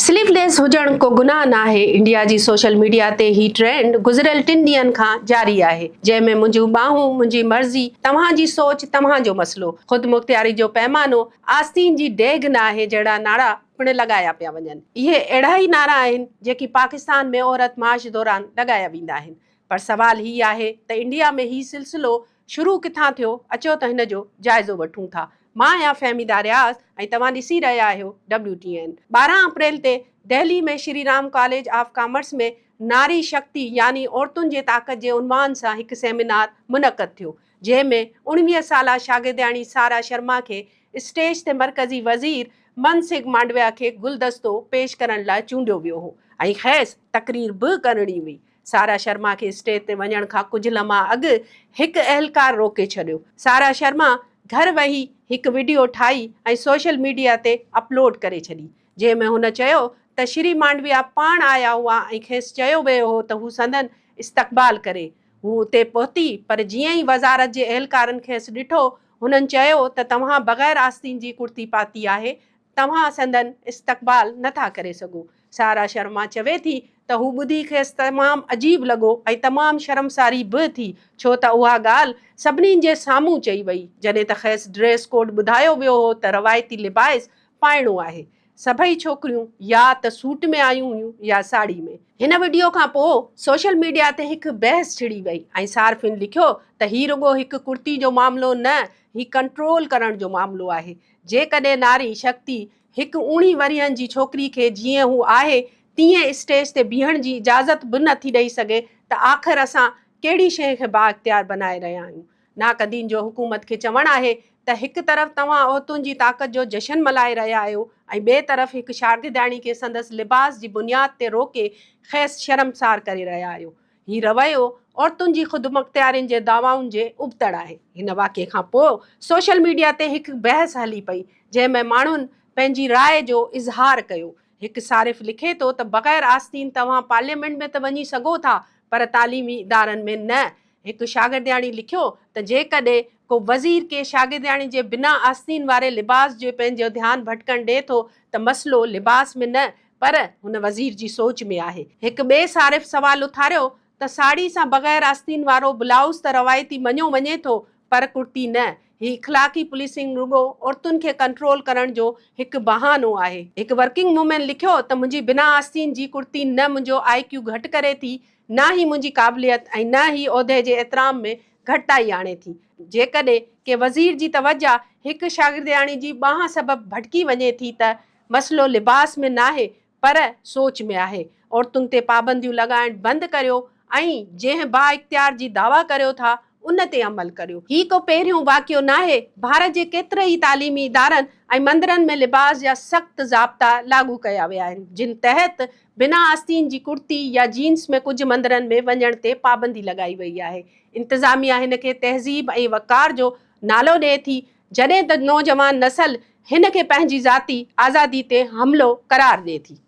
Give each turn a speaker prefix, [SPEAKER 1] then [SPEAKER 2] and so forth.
[SPEAKER 1] Sleeve ليس هجڻ ڪو گناهه ناهي، انڊيا جي سوشل ميڊيا تي هي ٽرينڊ گذريل ٽن ڏينهن کان جاري آهي، جنهن ۾ منهنجون ٻانهون منهنجي مرضي، توهان جي سوچ توهان جو مسئلو، خودمختياري جو پيمانو آستين جي ڊيگهه ناهي جهڙا نعرا پڻ لڳايا پيا وڃن. اهي اهڙا ئي نعرا آهن جيڪي پاڪستان ۾ عورت مارچ دوران لڳايا ويندا آهن. پر سوال هي آهي ته انڊيا ۾ هي سلسلو شروع ڪٿان ٿيو، اچو ته هن جو جائزو وٺون ٿا. مان آهيان فهميده رياض ۽ توهان ڏسي رهيا آهيو ڊبليو ٽي اين. 12 اپريل تي Delhi ۾ Shri Ram college of commerce ۾ Nari Shakti يعني عورتن جي طاقت جي عنوان سان هڪ سيمينار منعقد ٿيو جنهن ۾ 19 سالا شاگردياڻي سارا شرما کي اسٽيج تي مرڪزي وزير منسگ مانڊويا کي گلدستو پيش ڪرڻ لاء چونڊيو ويو هو ۽ کيس تقرير به ڪرڻي هئي. سارا شرما کي اسٽيج تي وڃڻ کان ڪجهه لمحا اڳ هڪ اهلڪار روڪي ڇڏيو. سارا شرما گهر ويهي هڪ وڊيو ٺاهي ۽ سوشل ميڊيا تي اپلوڊ ڪري ڇڏي، جنهن ۾ هن چيو ته شري مانڊويا پاڻ آيا هئا ۽ کيس چيو ويو هو ته هو سندن استقبال ڪري. هو اتي پهتي پر جيئن ئي وزارت جي اهلڪارن کيس ڏٺو، هنن چيو ته توهان بغير آستين جي ڪڙتي پاتي آهي، توهان سندن استقبال نه ٿا ڪري سگهو. سارا شرما چوي ٿي ته هو ٻڌي کيس تمام عجيب لڳو ۽ تمام شرمساري به ٿي ڇو ته اها ڳالهه سڀني جي سامهون چئي وئي جڏهن ته کيس ڊريس ڪوڊ ٻڌايو ويو هو ته روايتي لباس پائڻو آهي. سڀئي ڇوڪريون يا ته سوٽ ۾ آيون هيون يا ساڙهي ۾. هن وڊيو کان پوء سوشل ميڊيا تي هڪ بحث ڇڙي وئي ۽ صارفين لکيو ته هي رڳو هڪ ڪڙتي جو معاملو نه هي ڪنٽرول ڪرڻ جو معاملو آهي. جيڪڏهن ناري شڪتي هڪ اوڻي ورهين جي ڇوڪري کي جيئن هو آهي تيئن اسٽيج تي بيهڻ جي اجازت به نه ٿي ڏئي سگهي ته آخر اسان ڪهڙي شيء کي بااختيار بنائي رهيا آهيون. ناقدين جو حڪومت کي چوڻ آهي ته هڪ طرف توهان عورتن جي طاقت جو جشن ملهائي رهيا آهيو ۽ ٻئي طرف هڪ شاگردياڻي کي سندس لباس جي بنياد تي روڪي کيس شرمسار ڪري رهيا آهيو. هي رويو عورتن جي خودمختيارين جي دعوائن جي ابتڙ آهي. هن واقعي کان پوء سوشل ميڊيا تي هڪ بحث هلي پئي، جنهن ۾ ماڻهن پنهنجي راء جو اظهار ڪيو. هڪ صارف لکي ٿو ته بغير آستين توهان پارليامينٽ ۾ ته وڃي سگهو ٿا پر تعليمي ادارن ۾ نه. هڪ شاگردياڻي لکيو ته جيڪڏهن ڪو وزير ڪنهن شاگردياڻي جي بنا آستين واري لباس جي پنهنجو ڌيان ڀٽڪڻ ڏئي ٿو ته مسئلو لباس ۾ نه پر هن وزير جي سوچ ۾ آهي. هڪ ٻئي صارف سوال اٿاريو ته ساڙهي سان بغير آستين وارو بلائوز ته روايتي مڃيو وڃي ٿو پر ڪڙتي نه. هي اخلاقي پوليسنگ رڳو عورتن کي ڪنٽرول ڪرڻ جو هڪ بهانو آهي. هڪ ورڪنگ وومين لکيو ته منهنجي بنا آستين جي ڪڙتي نه منهنجو آء ڪيو گهٽ ڪري ٿي نه ئي منهنجي قابليت ۽ نه ئي عهدي جي احترام ۾ گهٽتائي آڻي ٿي. جيڪڏهن ڪنهن وزير جي توجه هڪ شاگردياڻي جي ٻانهن سبب ڀٽڪي وڃي ٿي ته مسئلو لباس ۾ ناهي پر سوچ ۾ آهي. عورتن تي پابنديون لڳائڻ بند ڪريو ۽ جنهن بااختيار جي دعويٰ ڪريو ٿا ان تي عمل ڪريو. هي ڪو پهريون واقعو ناهي، ڀارت جي ڪيترن ئي تعليمي ادارن ۽ مندرن ۾ لباس جا سخت ضابطا لاڳو ڪيا ويا آهن، جن تحت بنا آستين جي ڪڙتي يا جينز ۾ ڪجهه مندرن ۾ وڃڻ تي پابندي لڳائي وئي آهي. انتظاميا هن کي تهذيب ۽ وقار جو نالو ڏئي ٿي، جڏهن ته نوجوان نسل هن کي پنهنجي ذاتي آزادي تي حملو قرار ڏئي ٿي.